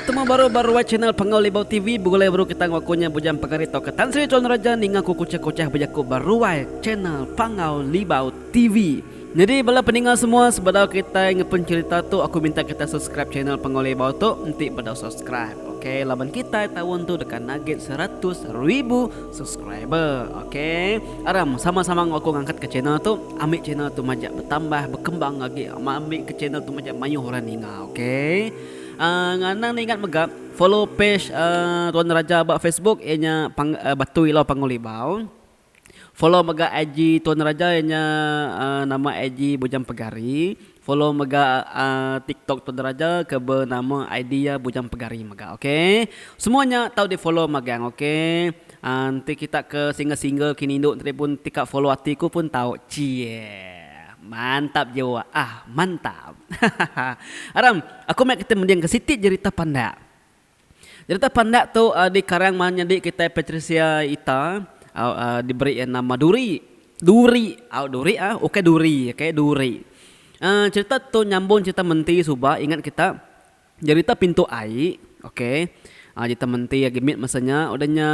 Betemu baru ba ruai channel Panggau Libau TV begulai baru kita enggau aku nya Bujang Pegari tauka Tan Sri Tuan Raja ninga ku kuchah-kuchah bejaku ba ruai channel Panggau Libau TV. Nyadi bala peninga semua sebedau kitai ngepun cherita tu aku minta kita subscribe channel Panggau Libau tu enti bedau subscribe ok laban kitai taun tu deka nagit 100,000 subscriber ok aram sama-sama enggau aku ngangkat ke channel tu ambi channel tu majak betambah bekembang agi ambi ke channel tu majak mayuh orang ninga ok uhh anang ingat mega follow page uhh Tuan Raja ba Facebook iya nya Batu Ilau Panggau Libau. Follow mega IG Tuan Raja iya nya nama IG Bujang Pegari. Follow mega TikTok Tuan Raja ke benama ID iya Bujang Pegari mega ok. Semua nya tau di follow magang ok. Enti kita ke single single kini indu tadi pun ti ka follow ati ku pun tau cie. Mantap jiwa ah mantap. Hahaha. Aram aku meh kita mending ke siti jerita pandak. Jerita pandak tu dikarang menyadi kitai Patricia Ita diberi iya nama Duri. Duri au duri ah ukai duri okay duri. Uhh cerita tu nyambung cerita menti suba ingat kita jerita pintu ai okay jerita menti agi mit masa nya udah nya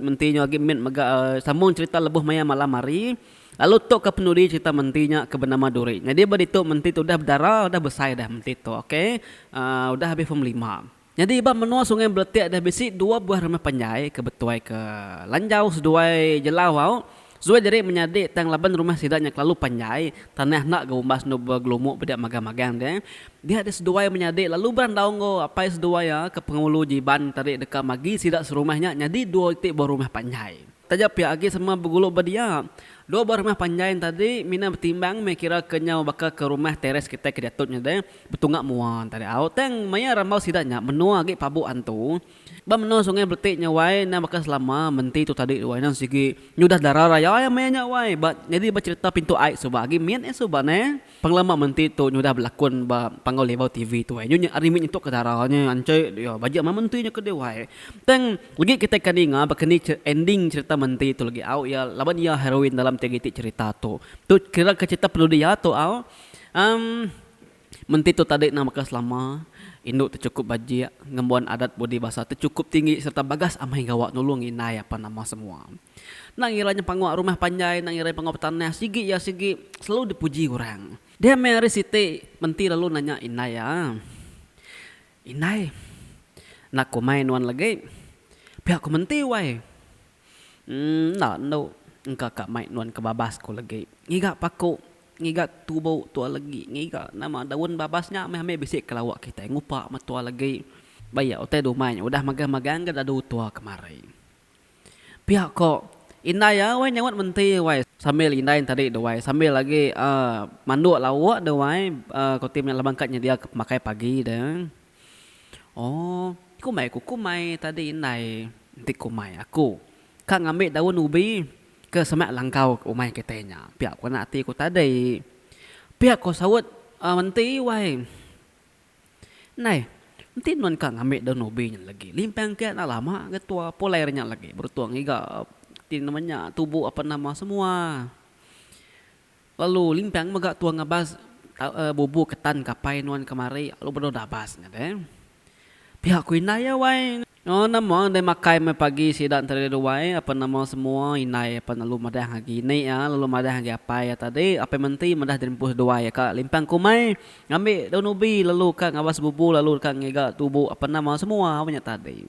menti nya agi mit mega sambung cerita lebuh maya malam hari lalu tu ke penudi cerita menti nya ke benama Duri. Nyadi ba ditu menti tu udah bedara udah besai dah menti tu okay uhh udah abis form lima. Nyadi ba menua Sungai Beletik deh bisi dua buah rumah panjai ke betuai ke Lanjau seduai Jelau au. Seduai diri menyadi tang laban rumah sida nya kelalu panjai, tanah enda ga umbas endur begelumu peda magang-magang deh. Dia deh seduai menyadi lalu berandau enggau apai seduai iya ke Pengulu Jiban tadi deka magi sida serumah nya nyadi dua iti buah rumah panjai. Taja pia agi sama begulu ba dia. Dua buah rumah panjai nya tadi mina betimbang meh kira ke nyau baka ke rumah teres kitai ke diatu nya deh betunga mua tadi au. Tang maya rambau sida nya menua agi pabu antu. Ba menua sungai Beletik nya wai enda baka selama menti tu tadi wai nang sigi nyudah dara raya iya maya nya wai ba nyadi ba cherita pintu ai suba agi mit iya suba neh. Pengelama menti tu nyudah belakun ba Panggau Libau TV tu ai. Nyu nya ari mit nyentuk ke dara nya anchai dia bajik amat menti nya ke dia wai. Tang legi kitai ka ninga baka ni ending cherita menti tu legi au iya laban iya heroin dalam tiga iti cherita tu. Tu kira ke cherita penudi iya tu au. Emm menti tu tadi nang baka selama indu ti chukup bajik ngembuan adat budi basa ti chukup tinggi sereta bagas amai gawa nulung indai apan nama semua. Enda ngira nya pangua rumah panjai, enda ngira nya pangua betanah, sigi iya sigi selalu dipuji orang. Dia meh hari siti menti lalu nanya indai iya. Indai, enda ku mai nuan lagi. Pia ku menti wai. Emm enda endu, engka ka mai nuan ke babas ku legi. Ngiga paku, ngiga tubu tua legi, ngiga nama daun babas nya meh ambi bisi ke lawa kitai ngupa meh tua legi. Ba iya utai dumai nya udah magang-magang ga dadu tua kemari. Pia ko indai iya wai nyaut menti wai sambil indai tadi tu wai sambil agi uhh manduk lauk tu wai uhh ko ti laban ka nyedia ke pemakai pagi de. Oh kumbai ku kumai tadi indai enti kumai aku ka ngambi daun ubi ke semak langkau umai kitai nya pia ko anak ati ku tadi. Pia ko saut uhh menti wai. Ndai, enti nuan ka ngambi daun ubi nya legi, limpang ke enda lama ga tua pulai ari nya legi baru tua ngiga ti nama nya tubu apan nama semua. Lalu limpang mega tua ngabas bubu ketan kapai nuan kemari lalu bedau dabas nya deh. Pia ku indai iya wai. Oh nama ndai makai meh pagi sida entara duai apan nama semua indai apan lalu madah ngagai ini iya lalu madah ngagai apai iya tadi apai menti madah diempu seduai iya ka limpang kumai ngambi daun ubi lalu ka ngabas bubu lalu ka ngiga tubu apan nama semua meh nya tadi.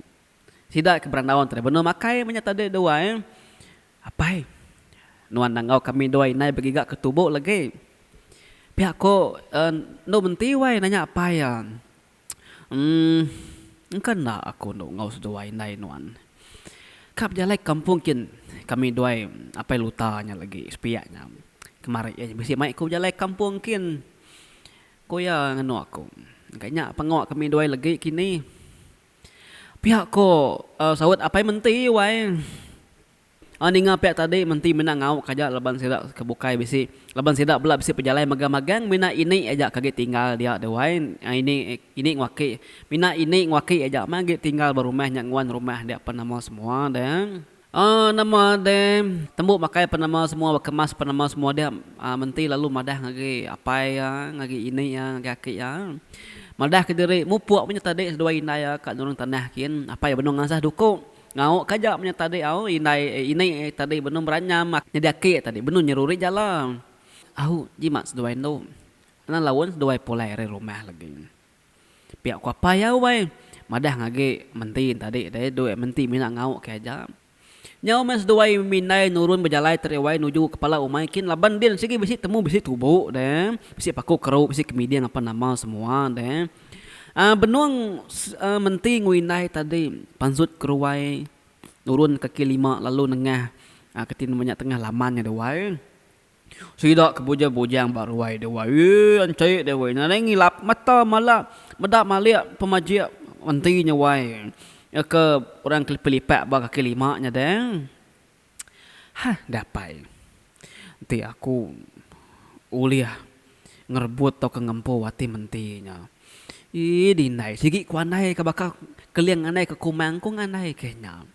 Sida ke berandau entara benung makai meh nya tadi duai apai nuan enggau kami duai indai begiga ke tubu legi pia ko endu menti wai nanya apai iya. Emm engka enda aku endo enggau seduai indai nuan. Ka bejalai ke kampung kin kami duai apai luta nya lagi sepiak nya. Kemari iya bisi mai ku bejalai ke kampung kin. Ku iya ngenu aku. Engka nya pengawa kami duai legi kini. Pia ko saut apai menti wai. Ninga pia tadi menti mina ngauk aja laban sida ke bukai bisi laban sida bela bisi pejalai magang-magang mina ini aja ke agi tinggal dia deh wai ini ini nguaki mina ini nguaki aja meh agi tinggal ba rumah nya nguan rumah dia penama semua deh. Nama deh tembu makai penama semua bekemas penama semua dia menti lalu madah ngagai apai iya ngagai ini iya ngagai aki iya. Madah ke diri mupuk menya tadi seduai indai iya ka nurun tanah kin apai benung ngansah duku. Ngauk ka aja menya tadi au indai ini tadi benung beranyam nyadi aki tadi benung nyeruri jala. Au jimat seduai endu. Anang laun seduai pulai ari rumah lagi. Pia ku apai au ai madah ngagi menti tadi deh duit menti mina ngauk ke aja. Nyau meh seduai mindai nurun bejalai teriwai nuju kepala umai kin laban din sigi bisi temu bisi tubu deh bisi paku keru bisi kemiding apan nama semua deh aaa benung aaa menti enggau indai tadi pansut keruai nurun kaki lima lalu nengah aaa keti nama nya tengah laman nya duai. Sida ke bujang-bujang ba ruai deh wai. Eii anchi deh wai. Nadai ngilap mata mala meda malik pemajik enti nya wai. Ke orang ke lipak-lipak ba kaki lima nya deh. Hah dapai. Enti aku ulih ngerebut tauka ngempu ati menti nya. Ii dindai sigi ku andai ke baka keling andai ke kumang ku ngandai ke nya.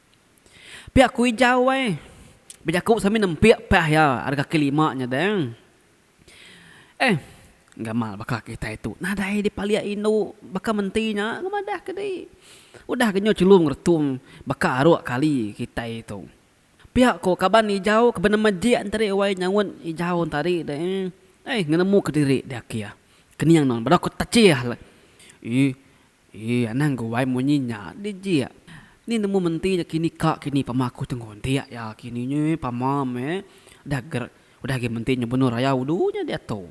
Pia ku Ijau ai. Bejaku sambil nempik pah iya ari kaki lima nya deh. Eh, gamal baka kitai tu nadai dipalik indu baka menti nya ke madah ke dih. Udah ke nyau chelum ngeretum baka aruk kali kitai tu. Pia ku kaban Ijau ke benama Jik enteri wai nyaut Ijau entari deh. Eh, ngenemu kediri deh akih. Kening nuan beda ku tachih. Ih. Ii anang guai munyi nya dijik. Ni nemu menti nya kini ka kini pama aku tengku entik ya kini nyi pama meh udah ger udah agi menti nya benung raya udu nya diatu.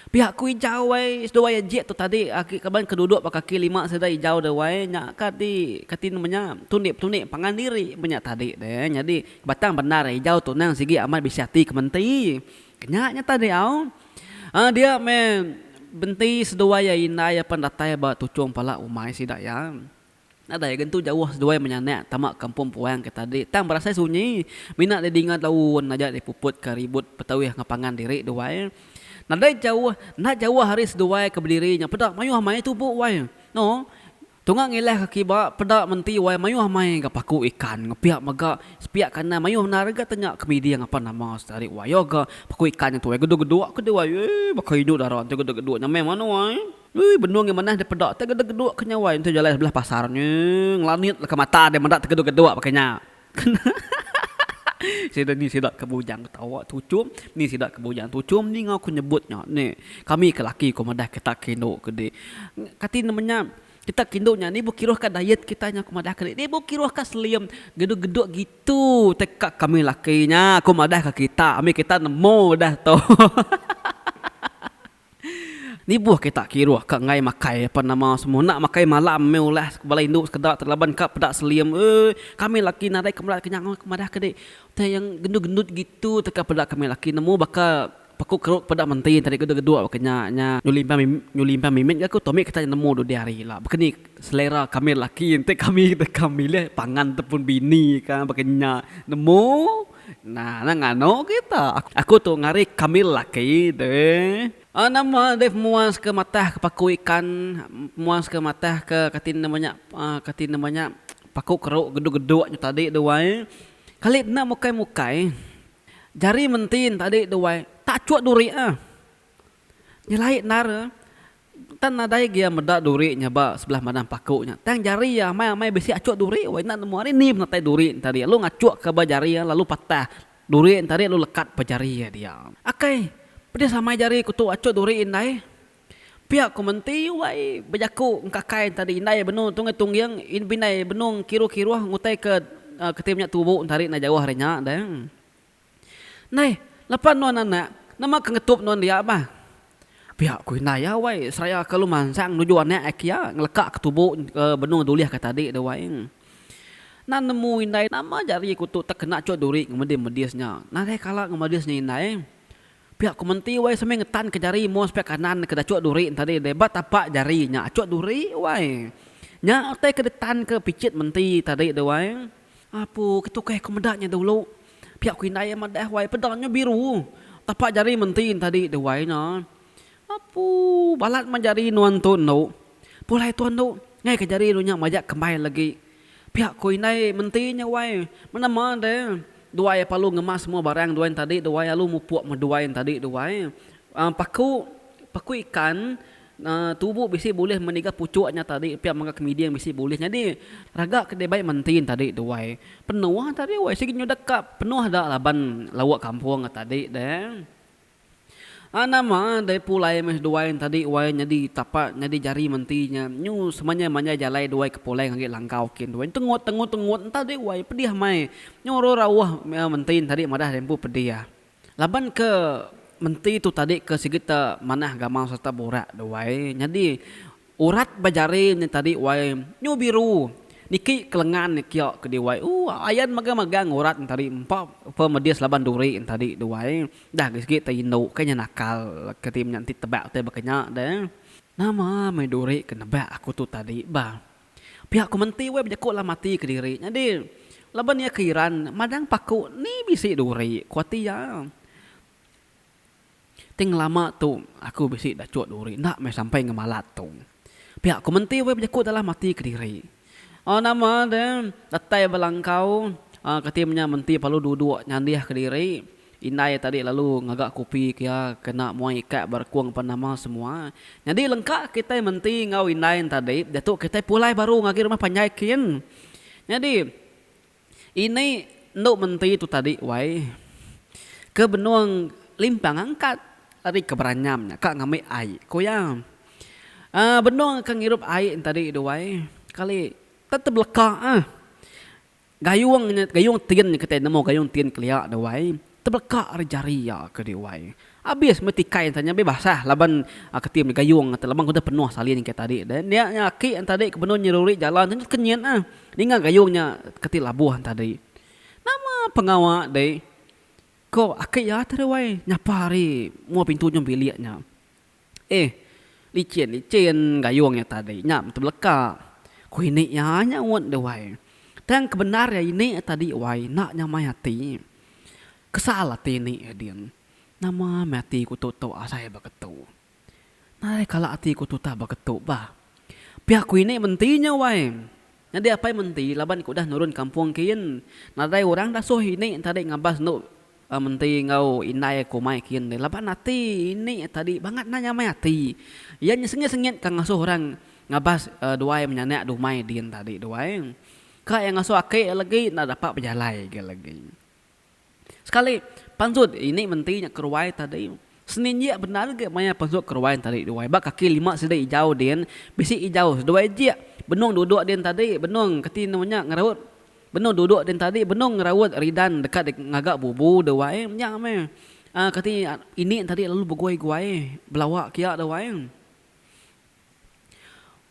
Pia ku ijau ai seduai ajik tu tadi agi kaban ke duduk ba kaki lima sida ijau deh wai nya ka ti kati nama nya tundi petundi pangan diri menya tadi deh nyadi batang bendar ijau tu nang sigi amat bisi ati ke menti. Nya nya tadi au. Aa dia meh benti seduai iya indai iya pan datai ba tuchung pala umai sida iya. Nadai ga entu jauh seduai menyanak tama kampung puang ke tadi tang berasai sunyi mina didinga daun aja dipuput ka ribut petawih enggau pangan diri duai. Nadai jauh enda jauh ari seduai ke bediri nya peda mayuh amai tubu wai. No. Tunga ngilah ke kiba peda menti wai mayuh amai ga paku ikan ngepiak mega sepiak kanan mayuh bendar ga tanya ke miding apan nama sehari wai yo ga paku ikan nya tuai geduk geduk ke deh wai eii baka indu dara enti geduk geduk nya meh manu ai eii benung ngi manah deh peda te geduk geduk ke nya wai enti jalai sebelah pasar nyi ngelanit leka mata deh meda te geduk geduk baka nya. Sida ni sida ke bujang ketawa tuchum, ni sida ke bujang tuchum ninga ku nyebut nya ni. Kami ke laki ku madah kita ke indu ke di. Kati nama nya kita ke indu nya ni bekiruh ka diet kita nya ku madah ke di. Ni bekiruh ka slim geduk-geduk gitu teka kami laki nya ku madah ka kita ami kita nemu udah tu. Nibuh kita kiruh ka enggai makai apan nama semua enda makai malam meh ulah bala indu sekeda te laban ka peda selim eii kami laki nadai ke meda kenyang ke madah ke dik utai yang gendut gendut gitu te ka peda kami laki nemu baka paku keruk peda menti tadi geduk geduk baka nya nya nyu limpang nyu limpang mimit ga ku tu mih kita nemu dudi hari ila baka ni selera kami laki enti kami deka milih pangan ataupun bini ka baka nya nemu. Nah, nang nganu kita. Aku tu ngari kami laki deh. Nama deh pemuas ke matah ke paku ikan, pemuas ke matah ke kati nama nya kati nama nya paku keruk geduk-geduk nya tadi tu wai. Kali enda mukai-mukai jari mentin tadi tu wai tachuk duri ah. Nyelai endar. Tang nadai gia meda duri nya ba sebelah madang paku nya. Tang jari iya amai amai bisi achuk duri wai enda nemu ari ni penatai duri nya tadi lalu ngachuk ka ba jari iya lalu patah duri nya tadi lalu lekat ba jari iya dia. Akai, pedis amai jari ku tu achuk duri indai. Pia ku menti wai bejaku engkakai nya tadi indai benung tungging tungging indai benung kiruh kiruh ngutai ke keti nya tubu nya tadi enda jauh ari nya deh. Ndai, lepa nuan anak, nama ke ngetup nuan dia bah. Pia ku indai iya wai, seraya ke lu mansang nuju anak iya kia ngeleka ke tubu ke benung dulih ke tadi tu wai. Enda nemu indai nama jari ku tu tekena chuk duri ngemedis medis nya. Nadai kala ngemedis nya indai. Pia ku menti wai sambil ngetan ke jari mua sepiak kanan ke dachuk duri tadi deh ba tapak jari nya achuk duri wai. Nya utai ke ditan ke pichit menti tadi tu wai. Apu ke tukeh ku meda nya dulu. Pia ku indai iya madah wai peda nya biru tapak jari menti tadi tu wai nya. Apu balat meh jari nuan tu endu. Pulai tuan endu ngai ke jari nuan nya majak kembai lagi. Pia ku indai menti nya wai. Menema deh duai palu ngemas semua barang duai tadi duai alu mupuk meh duai tadi duai. Paku paku ikan. Tubu bisi bulih meniga puchuk nya tadi pia mega kemiding bisi bulih nyadi raga ke dibai menti tadi tu wai. Penuh tadi wai sigi nyudah ka penuh da laban lauk kampung tadi deh. Aa nama deh pulai meh seduai tadi wai nyadi tapak nyadi jari menti nya nyu semanjai manjai jalai duai ke pulai ngagai langkau kin tu wai tengut tengut tengut tadi wai pedih mai nyu rauh rauh menti tadi madah deh empu pedih. Laban ke menti tu tadi ke sigi te manah gamal sereta burak tu wai. Nyadi urat ba jari nya tadi wai nyu biru niki ke lengan kia ke di wai. Ooh ayan magang magang urat nya tadi empa pemedis laban duri nya tadi tu wai. Dah agi sigi te indu kai nya nakal ke ti nya enti tebak utai baka nya deh. Nama meh duri ke nebak aku tu tadi bah. Pia ku menti weh bejaku alam ati kediri. Nyadi laban iya ke iran madang paku ni bisi duri ku ati iya. Ti ngelama tu aku bisi dachuk duri enda meh sampai ngemalat tu. Pia ku menti weh bejaku dalam ati kediri. Oh nama deh datai ba langkau kati menya menti perlu duduk nyandih kediri. Indai tadi lalu ngaga kopi ke iya kena muai ikak ba rekung pan nama semua. Nyadi lengka kitai menti enggau indai ne tadi diatu kitai pulai baru ngagai rumah panjai kin. Nyadi ini endu menti tu tadi wai ke benung limpang angkat ari ke beranyam nya ka ngambi ai ku iya. Aaa benung ka ngirup ai ne tadi tu wai kali tetebeleka ah. Gayung nya gayung tin nya kitai nemu gayung tin kelia deh wai tebeleka ari jari iya ke deh wai. Abis meh tikai enta nya basah laban keti meh gayung laban udah penuh salin ke tadi deh. Nya nya aki tadi ke benung nyeruri jala nya kenyit ah ninga gayung nya keti labuh tadi. Nama pengawa deh ko aki iya tadi wai nyapa ari mua pintu nyung bilik nya. Eh, licin licin gayung nya tadi nya tebeleka. Ku ini iya nyaut deh wai. Tang ke bendar iya ini tadi wai enda nyamai ati. Kesal ati ini iya din. Nama meh ati ku tu tu asai baka tu. Nadai kala ati ku tuta baka tu bah. Pia ku ini menti nya wai. Nyadi apai menti laban ke udah nurun kampung kin. Nadai orang dasuh ini tadi ngabas endu Menti enggau indai aku mai kin deh laban ati ini tadi bangat enda nyamai ati. Iya nya sengit-sengit ka ngasuh orang ngabas duai menyanak dumai din tadi duai. Ka iya ngasuh aki legi enda dapat bejalai ga legi. Sekali pansut ini menti nya keruai tadi seninjik bendar ga maya pansut keruai tadi duai ba kaki lima sida ijau din bisi ijau seduai ejik benung duduk din tadi benung keti nama nya ngeraut Benung duduk din tadi benung ngeraut ridan deka ngaga bubu deh wai nya meh aaa kati ini tadi lalu beguai guai belawa kia deh wai.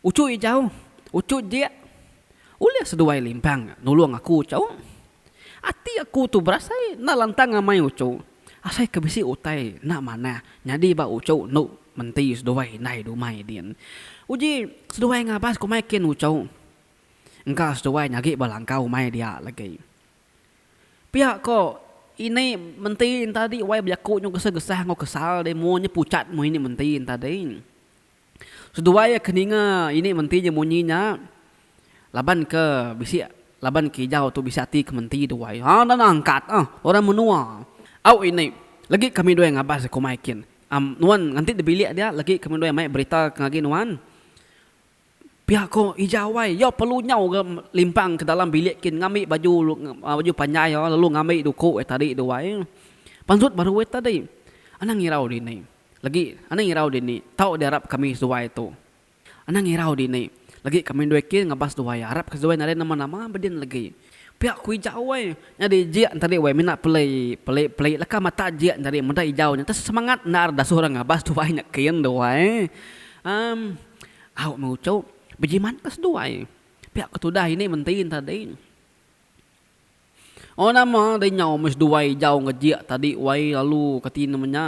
Uchu ijau uchu jik ulih seduai limpang nulung aku uchu. Ati aku tu berasai enda lantang amai uchu asai ke bisi utai enda manah nyadi ba uchu enu menti seduai indai dumai din. Uji seduai ngabas ku mai kin uchu. Engka seduai nyagi ba langkau mai dia lagi. Pia ko ini menti entadi wai bejaku nyu gesah gesah enggau kesal deh mua nya puchat meh ini menti entadi. Seduai iya ke ninga ini menti nya munyi nya laban ke bisi laban ke ijau tu bisi ati ke menti duai. Ha enda angkat ah orang menua. Au ini lagi kami duai ngabas ku mai kin. Am nuan nganti di bilik dia lagi kami duai mai berita ke ngagi nuan. Pia ko Ijau ai, iya perlu nyau ga limpang ke dalam bilik kin ngambi baju baju panjai iya lalu ngambi duku iya tadi tu ai. Pansut baru iya tadi. Anang irau dini. Legi anang irau dini tau diarap kami seduai tu. Anang irau dini. Legi kami dua kin ngabas seduai arap ke seduai nadai nama nama bedin legi. Pia ku Ijau ai. Nyadi jik tadi wai mina peli peli peli leka mata jik tadi meda Ijau nya semangat endar dasuh orang ngabas seduai nya kin tu ai. Em. Au meh uchu, bejimat ka seduai. Pia ke tudah ini menti tadi. Oh nama deh nyau meh seduai ijau ngejik tadi wai lalu kati nama nya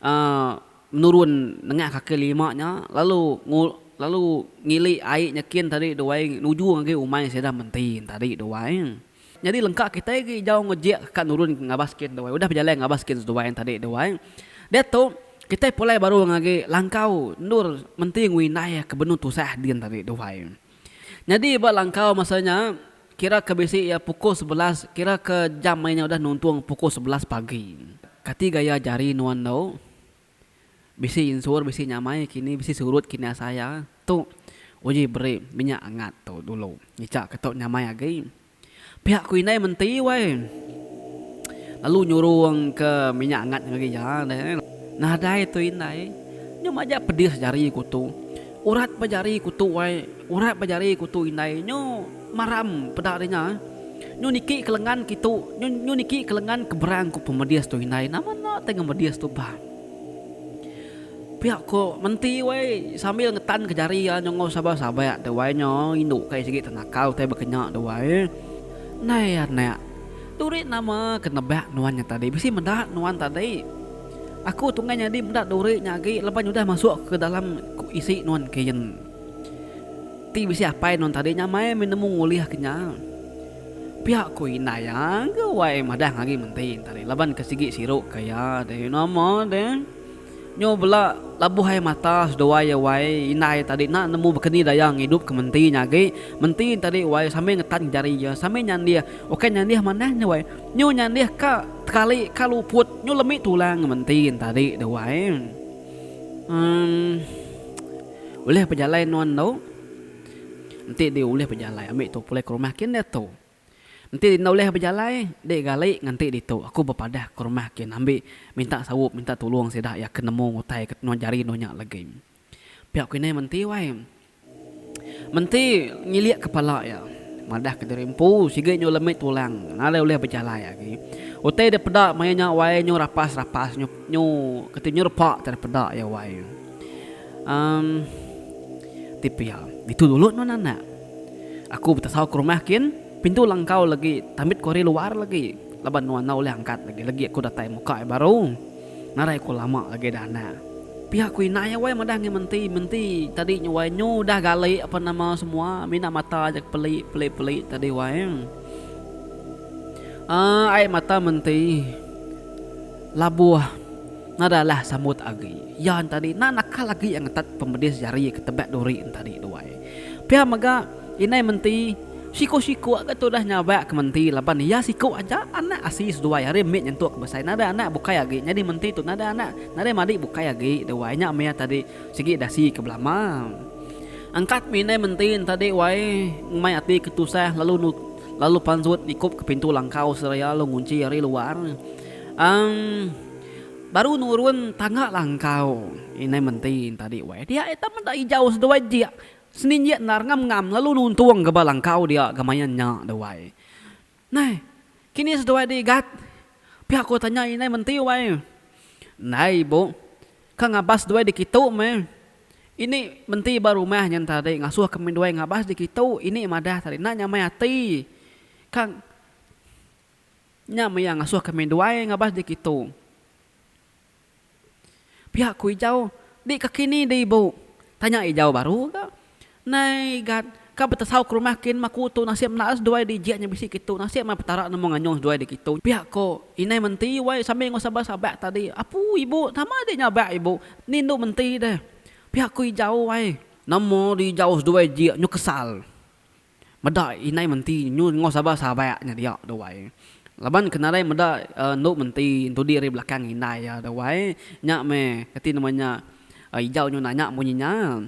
aaa menurun nengah kaki lima nya lalu lalu ngili ai nyekin tadi duai nuju ngagai umai sida menti tadi duai. Nyadi lengka kitai agi ijau ngejik ka nurun ngabas kin duai udah bejalai ngabas kin seduai tadi duai. Diatu kitai pulai baru ngagai langkau endur menti nguindai ke benung tusah din tadi duai. Nyadi ba langkau masa nya, kira ke bisi iya pukul 11, kira ke jam maya nya udah nuntung pukul 11 pagi. Kati gaya jari nuan tu? Bisi insur bisi nyamai kini bisi surut kini asai iya. Tu uji beri minyak angat tu dulu ngicha ke tu nyamai agi. Pia ku indai menti wai. Lalu nyurung ke minyak angat ngagai iya deh. Nadai tu indai. Nyu majak pedis jari ku tu. Urat ba jari ku tu wai. Urat ba jari ku tu indai. Nyu maram peda deh nya. Nyu niki ke lengan kitu. Nyu nyu niki ke lengan ke berang ku pemedis tu indai. Nama enda tai ngemedis tu bah. Pia ko menti wai sambil ngetan ke jari iya nyongau sabak-sabak te wai nya indu kai sigi tenakal utai baka nya tu wai. Ndai anak, duri nama ke nebak nuan nya tadi bisi meda nuan tadi. Aku tunggai nyadi meda duri nya agi laban udah masuk ke dalam isi nuan kin. Ti bisi apai nuan tadi nyamai meh nemu ngulih ke nya. Pia ku indai iya ke wai madah ngagi menti tadi laban ke sigi siru ke iya deh nama deh. Nyu bela labuh ai mata seduai iya wai indai tadi enda nemu bekeni daya ngidup ke menti nya agi. Menti tadi wai sambil ngetan jari iya sambil nyandih ukai nyandih manah nya wai nyu nyandih ka tekali ka luput nyu lemi tulang menti tadi deh wai. Emm ulih pejalai nuan tu. Enti di ulih bejalai ambi tu pulai ke rumah kin diatu. Enti enda ulih bejalai di gali nganti ditu aku bepadah ke rumah kin ambi minta saup minta tulung sida iya ke nemu utai ke tenun jari enu nya legi. Pia ku indai menti wai. Menti ngilik kepala iya madah ke diri empu sigi nyu lemi tulang nadai ulih bejalai agi. Utai dipeda maya nya wai nyu rapas rapas nyu nyu keti nyu repa ti dipeda iya wai. Emm ti pia ditu dulu nuan anak. Aku betesau ke rumah kin pintu langkau legi tambit ku ari luar legi laban nuan enda ulih angkat legi legi aku datai muka iya baru. Nadai ku lama lagi dah anak. Pia ku indai wai madah ngi menti menti tadi nya wai nyu udah gali apa nama semua mina mata aja ke peli peli peli tadi wai. Emm ai mata menti labuh. Nadai alah sambut agi. Iya entadi enda nakal agi iya ngetat pemedis jari ke tebak duri entadi duai. Pia mega indai menti siku-siku ga tudah nyabak ke menti laban iya siku aja anak asi seduai ari mit nyentuk ke besai nadai anak bukai agi nyadi menti tu nadai anak nadai madi bukai agi duai nya mih tadi sigi dasi ke belama. Angkat mih indai menti entadi wai ngemai ati ke tusah lalu lalu pansut nikup ke pintu langkau seraya lalu ngunchi ari luar. Emm. Baru nurun tangga langkau indai menti tadi wai. Dia ita meda ijau seduai jik seninjik endar ngam ngam lalu nuntung ke ba langkau dia ga maya nya tu wai. Nai kini seduai di igat? Pia ko tanya indai menti wai. Ndai ibu ka ngabas seduai di kitu meh. Ini menti ba rumah nyen tadi ngasuh kami duai ngabas di kitu ini madah tadi enda nyamai ati ka Nya meh iya ngasuh kami duai ngabas di kitu. Pia ku Ijau, Di ka kini di ibu? Tanya Ijau baru ga. Nai Igat, ka betesau ke rumah kin maku tu nasib enda seduai di ijik nya bisi kitu nasib meh Petara nemu nganyung seduai di kitu. Pia ko Indai Menti wai sambil enggau sabak-sabak tadi. Apu ibu, nama di nyabak ibu, ni endu Menti deh. Pia ku Ijau wai. Nama di Ijau seduai ijik nyu kesal. Meda indai menti nyu enggau sabar sabak nya dia tu wai. Laban ke nadai meda endu menti entudi ari belakang indai iya tu wai. Nya meh kati nama nya ijau nyu nanya munyi nya.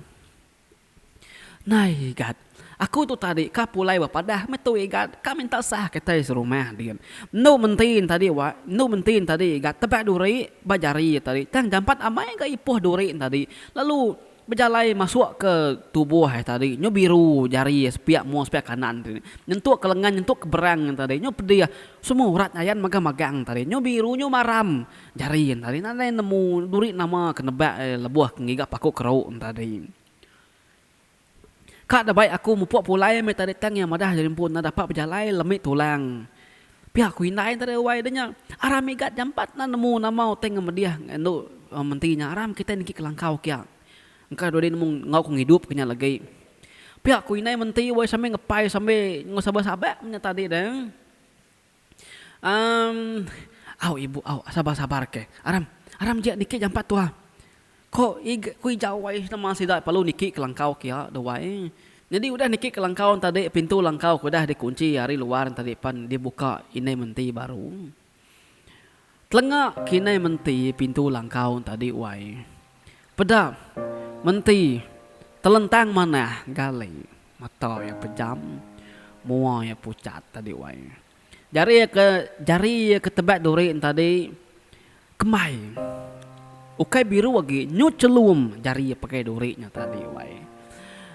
Nai igat aku tu tadi ka pulai bepadah meh tu igat ka minta sah kitai serumah din. Endu menti tadi wai endu menti tadi igat tebak duri ba jari iya tadi tang jampat amai ga ipuh duri tadi lalu Bejalai masuk ke tubuh iya tadi nyu biru jari iya sepiak mua sepiak kanan tadi nyentuk ke lengan nyentuk ke berang iya tadi nyu pedih semua urat ayan magang magang tadi nyu biru nyu maram jari iya tadi nadai nemu duri nama ke nebak iya lebuh ke ngiga paku keru tadi. Ka da bai aku mupuk pulai meh tadi tang iya madah diri empu enda dapat bejalai lemi tulang. Pia ku indai tadi wai da nya aram igat jampat enda nemu nama utai ngemedih endu menti nya aram kitai niki kelangkau kia. Engka dudi nemu enggau ku ngidup ke nya legi. Pia ku indai menti wai sambil ngepai sambil enggau sabak-sabak meh nya tadi deh. Emm au ibu au sabar-sabar ke. Aram aram je niki jampat tuah. Ko ku ijau wai nama sida perlu niki kelangkau kia tu wai. Nyadi udah niki kelangkau tadi pintu langkau ke udah dikunchi ari luar tadi pan dibuka indai menti baru. Telenga kinai menti pintu langkau tadi wai. Peda menti telentang manah gali mata iya pejam mua iya puchat tadi wai. Jari iya ke jari iya ke tebak duri tadi kembai ukai biru agi nyu chelum jari iya pakai duri nya tadi wai.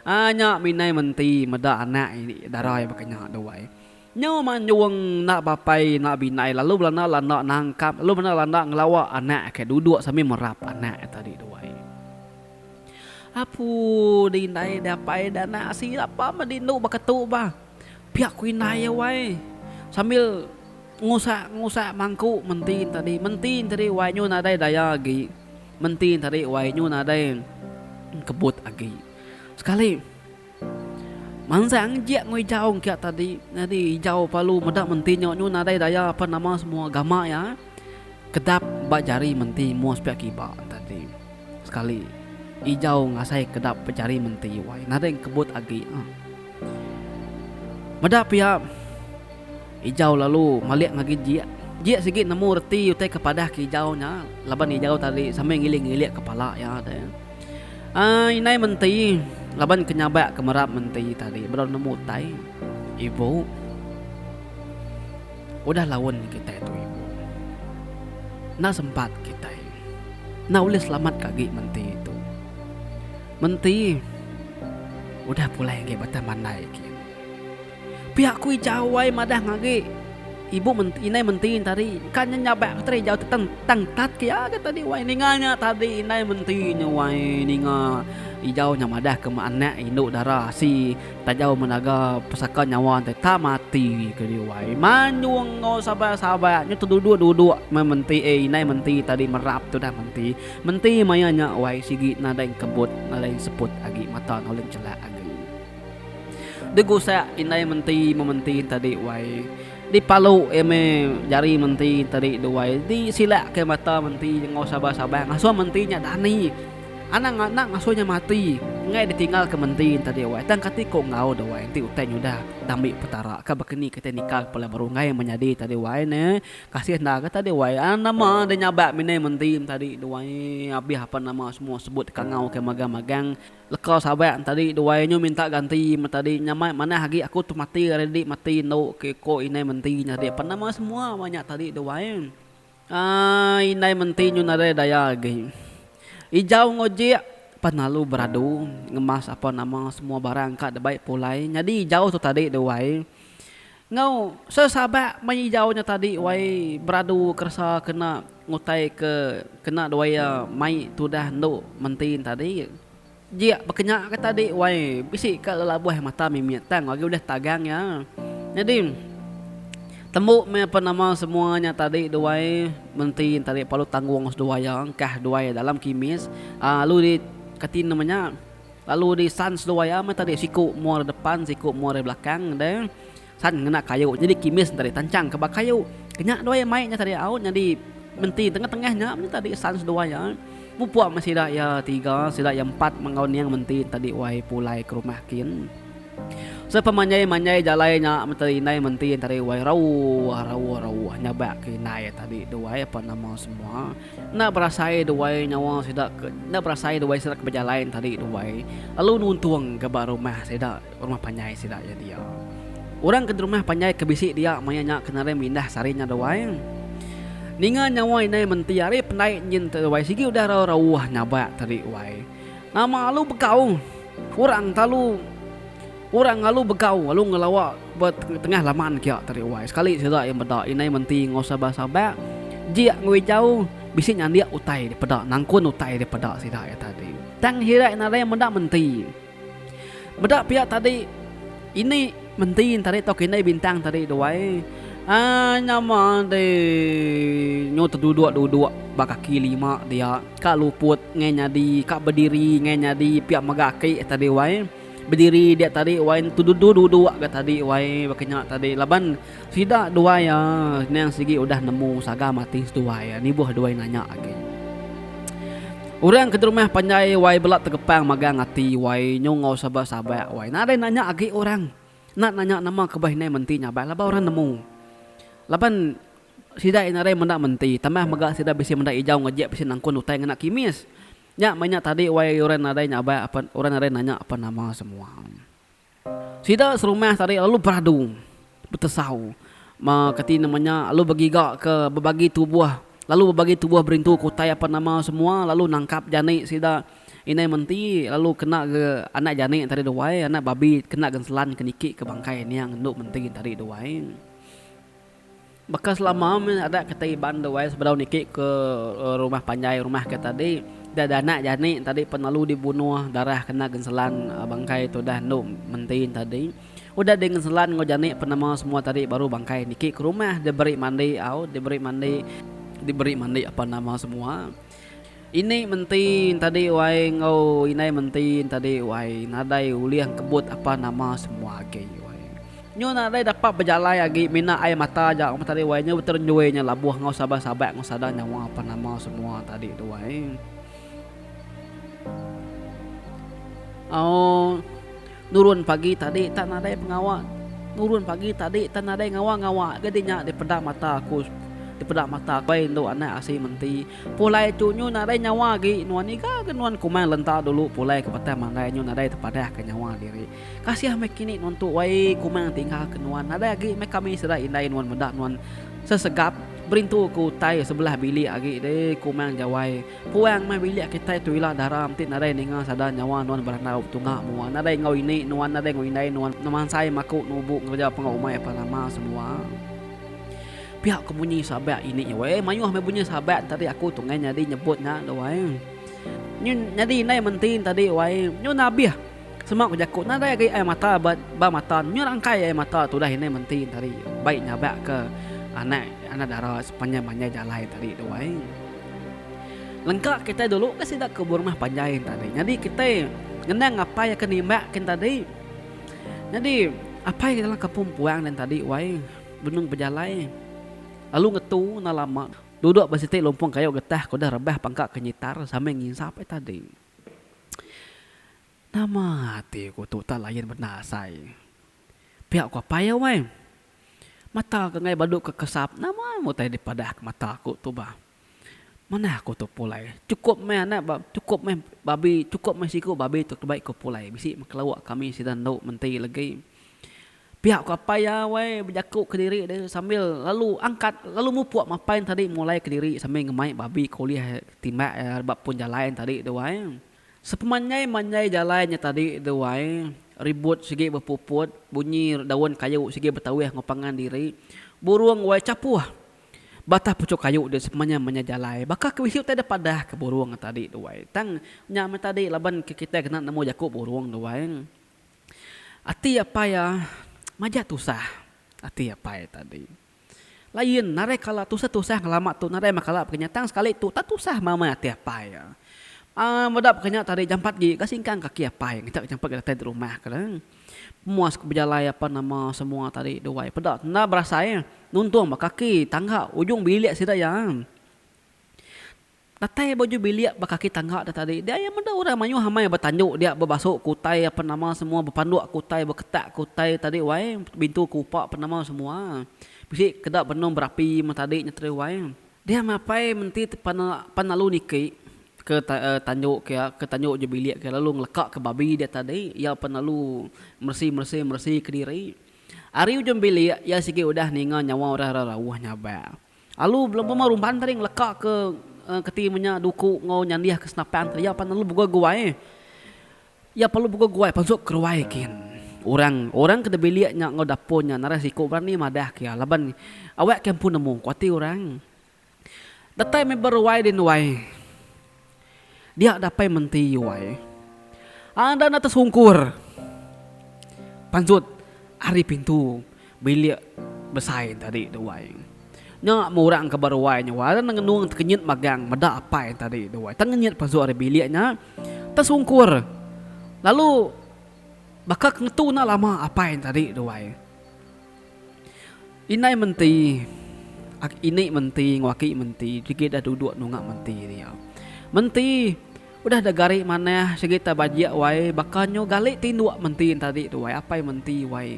Aa nya minai menti meda anak dara iya baka nya tu wai. Nyau manjung enda bapai enda bindai lalu belanda landa nangkap lalu belanda landa ngelawa anak ke duduk sambil merap anak tadi tu ai. Apu di indai di apai di anak asi lapa meh di indu baka tu bah. Pia ku indai iya wai sambil ngusak ngusak mangku menti tadi menti tadi wai nyu nadai daya agi menti tadi wai nyu nadai kebut agi. Sekali. Mansang jek enggau ijau engkia tadi nyadi ijau palu meda menti nya nyu nadai daya apan nama semua gama iya kedap ba jari menti mua sepiak kiba tadi. Sekali ijau ngasai kedap ba jari menti wai nadai engkebut agi. Meda pia ijau lalu malik ngagi jek. Jek sigi nemu reti utai ke padah ke ijau nya laban ijau tadi sambil ngilik-ngilik kepala iya deh. Aaa indai menti laban ke nyabak ke merap menti tadi bedau nemu utai. Ibu. Udah laun kitai tu ibu. Enda sempat kitai. Enda ulih selamat ke agi menti tu. Menti udah pulai agi batang mandai kin. Pia ku Ijau ai madah ngagi ibu menti indai menti tadi ka nya nyabak ke tadi Ijau tang tang tat ke iya ke tadi wai ninga nya tadi indai menti nya wai ninga Ijau nya madah ke anak indu dara asi tajau menaga pesaka nyawa enti tak mati ke dia wai manjung enggau sabak sabak nya teduduk duduk meh menti eh indai menti tadi merap tudah menti menti maya nya wai sigi nadai kebut nadai seput agi mata nulung chelak agi. Digusak indai menti mementi tadi wai. Dipalu iya meh jari menti tadi tu wai. Disilak ke mata menti enggau sabar-sabar ngasuh menti nya dani. Anang anak ngasuh nya mati enggai ditinggal ke menti tadi wai. Tang kati ko enggau tu wai enti utai nyudah dambi petara ka baka ni kitai nikal kepala baru enggai menyadi tadi wai neh. Kasih enda ke tadi wai. An nama deh nyabak mine menti tadi tu wai abih apan nama semua sebut kangau ke magang-magang. Leka sabak entadi duai nyu minta ganti mentadi nya mai manah agi aku tu mati ari di mati endu ke ko indai menti nya tadi apan nama semua ba nya tadi duai aaa indai menti nyu nadai daya agi ijau enggau jik pan lalu beradu ngemas apa nama semua barang ka dibai pulai nyadi ijau tu tadi duai Enggau sesabak mai ijau nya tadi wai beradu keresa kena ngutai ke kena duai iya mai tudah endu menti ne tadi. Jik baka nya ke tadi wai bisi ka lelabuh mata mimit tang agi ulih tagang iya. Nyadi tembu meh apan nama semua nya tadi duai menti ne tadi perlu tanggung seduai iya engkah duai dalam kimis aaa lalu di kati nama nya. Lalu di san seduai iya meh tadi siku mua ari depan siku mua ari belakang deh. San ngena kayu nyadi kimis tadi tanchang ke ba kayu. Kenya duai iya mai nya tadi au nyadi menti tengah-tengah nya meh tadi san seduai iya. Mupuk meh sida iya tiga sida iya empat enggau niang menti tadi wai pulai ke rumah kin. Sepemanjai-manjai jalai nya menteri indai menti tadi wai rauh rauh rauh nyabak ke indai tadi duai apa nama semua. Enda berasai duai nyawa sida ke enda berasai duai sida ke bejalai tadi duai lalu nuntung ke ba rumah sida rumah panjai sida iya dia. Orang ke rumah panjai ke bisi dia maya nya ke nadai mindah sehari nya duai. Ninga nyawa indai menti ari pendai nyin te duai sigi udah rauh rauh nyabak tadi wai. Nama alu begau orang lalu orang alu begau lalu ngelawa ba tengah laman kia tadi wai. Sekali sida iya meda indai menti enggau sabak-sabak jik enggau ijau bisi nyandik utai dipeda nangkun utai dipeda sida iya tadi. Tang sida nadai meda menti. Meda pia tadi ini menti tadi tauka indai bintang tadi tu ai aaa nyama deh nyu teduduk duduk ba kaki lima dia ka luput ngai nyadi ka bediri ngai nyadi pia mega aki tadi wai bediri dia tadi wai teduduk duduk ga tadi wai baka nya tadi laban sida duai aaa nang sigi udah nemu sagam ati seduai nibuh duai nanya agi. Orang ke derumah panjai wai bela tegepang magang ati wai nyu enggau sabak-sabak wai nadai nanya agi orang enda nanya nama ke bah indai menti nyabai laban orang nemu laban sida iya nadai menda menti tambah mega sida bisi menda ijau ngejek bisi nangkun utai ngena kimis. Nya meh nya tadi wai orang nadai nyabak apan orang nadai nanya apan nama semua. Sida serumah tadi lalu beradu betesau ma kati nama nya lalu begiga ke bebagi tubuh lalu bebagi tubuh berintu ke utai apan nama semua lalu nangkap jani sida indai menti lalu kena ke anak jani tadi duai anak babi kena genselan ke niki ke bangkai niang endu menti tadi duai. Baka selama meh adat kitai Iban tu ai sebedau niki ke rumah panjai rumah ke tadi da anak jani tadi pen lalu dibunuh darah kena genselan bangkai tudah endu menti tadi. Udah di genselan enggau jani penema semua tadi baru bangkai niki ke rumah diberi mandi au diberi mandi diberi mandi apan nama semua. Ini menti tadi wai enggau indai menti tadi wai nadai ulih engkebut apa nama semua agi wai. Nyu nadai dapat bejalai agi mina ai mata aja meh tadi wai nyu beterenjui nya labuh enggau sabak-sabak enggau sada nyawa apa nama semua tadi tu wai. Au nurun pagi tadi tak nadai pengawa nurun pagi tadi tak nadai ngawa-ngawa ga di nya dipeda mata aku dipeda mata aku ai endu anak asi menti pulai tu nyu nadai nyawa agi nuan iga ga nuan kumang lenta dulu pulai ke batang mandai nyu nadai tepadah ke nyawa diri kasih meh kini nuan tu wai kumang tinggal ke nuan nadai agi meh kami sida indai nuan meda nuan sesegap berintu ke utai sebelah bilik agi deh kumang jawai. Puang meh bilik kitai tu ila dara enti nadai ninga sada nyawa nuan berandau betunga mua nadai enggau ini nuan nadai enggau indai nuan nemansai maku nubu ngereja pengawa umai apan rama semua. Pia ko munyi sabak ini weh mayuh meh bunyi sabak tadi aku tu ngai nyadi nyebut nya tu wai. Nyu nyadi indai menti tadi wai nyu nabih sema ko jaku nadai agi ai mata ba ba mata nyu rangkai ai mata tudah indai menti tadi bai nyabak ke anak anak dara sepanjai manjai jalai tadi tu wai. Lengka kitai dulu ke sida ke berumah panjai tadi. Nyadi kitai ngenang apai ke nimbak kin tadi. Nyadi apai ke dalam kampung puang din tadi wai benung bejalai lalu ngetu enda lama duduk ba siti lumpung kayu getah ke udah rebah pangka ke nyitar sambil nginsap ai tadi. Nama ati ku tu tak lain bendar asai. Pia ku apai iya wai. Mata ke enggai badu ke kesap nama utai dipadah ke mata aku tu bah. Manah aku tu pulai. Chukup meh anak ba chukup meh babi chukup meh siku babi tu kebaik ku pulai bisi meh kelauk kami sida endu menti legi. Pia ku apai iya wai bejaku kediri deh sambil lalu angkat lalu mupuk mapai ne tadi mulai kediri sambil ngemai babi ke ulih timbak iya ba pun jalai ne tadi tu wai. Sepemanjai manjai jalai nya tadi tu wai ribut sigi bepuput bunyi daun kayu sigi betawih enggau pangan diri. Burung wai chapuh. Batah puchuk kayu deh sepemanjai manya jalai baka ke bisi utai deh padah ke burung tadi tu wai. Tang nya meh tadi laban ke kitai kena nemu jaku burung tu wai. Ati apai iya majak tusah ati apai tadi. Lain nadai kala tusah-tusah ngelama tu nadai meh kala pekenya tang sekali tu tak tusah meh ati apai iya. Aaa meda pekenya tadi jampat gi ga singkang kaki apai ngitak jampat ga datai rumah ke. Muas ke bejalai apa nama semua tadi duai peda enda berasai nuntung ba kaki tangga ujung bilik sida iya. Datai ba ujung bilik ba kaki tangga da tadi dia iya meda orang mayuh amai ba tanju dia bebasu ke utai apa nama semua bepanduk ke utai beketak ke utai tadi wai bintu ke upa apa nama semua. Bisi keda benung berapi meh tadi nya tadi wai. Dia meh apai menti pan lalu niki ke tanju ke iya ke tanju je bilik ke lalu ngeleka ke babi dia tadi iya pan lalu meresi meresi meresi kediri. Ari ujung bilik iya sigi udah ninga nyawa orang rerauh nyabak. Lalu belum rumban tadi ngeleka ke keti menya duku enggau nyandih ke senapang tadi iya pan lalu begoi guai. Iya perlu begoi guai pansut keruai kin. Orang orang ke da bilik nya enggau dapur nya narai siku berani madah ke iya laban awak ke empu nemu ku ati orang. Datai meh beruai di nuai. Dia dapai menti wai. Anda enda tesungkur. Pansut ari pintu bilik besai tadi tu wai. Nya meh orang ke beruai nya wai. Enda ngenung tekenyit magang meda apai tadi tu wai. Tang ngenyit pansut ari bilik nya tesungkur. Lalu baka ke ngetu enda lama apai tadi tu wai. Indai menti, ini menti enggau aki menti sigi dah duduk nunga menti dia. Menti udah da gari manah sigi ta bajik wai baka nyu gali tinduk menti tadi tu wai apai menti wai.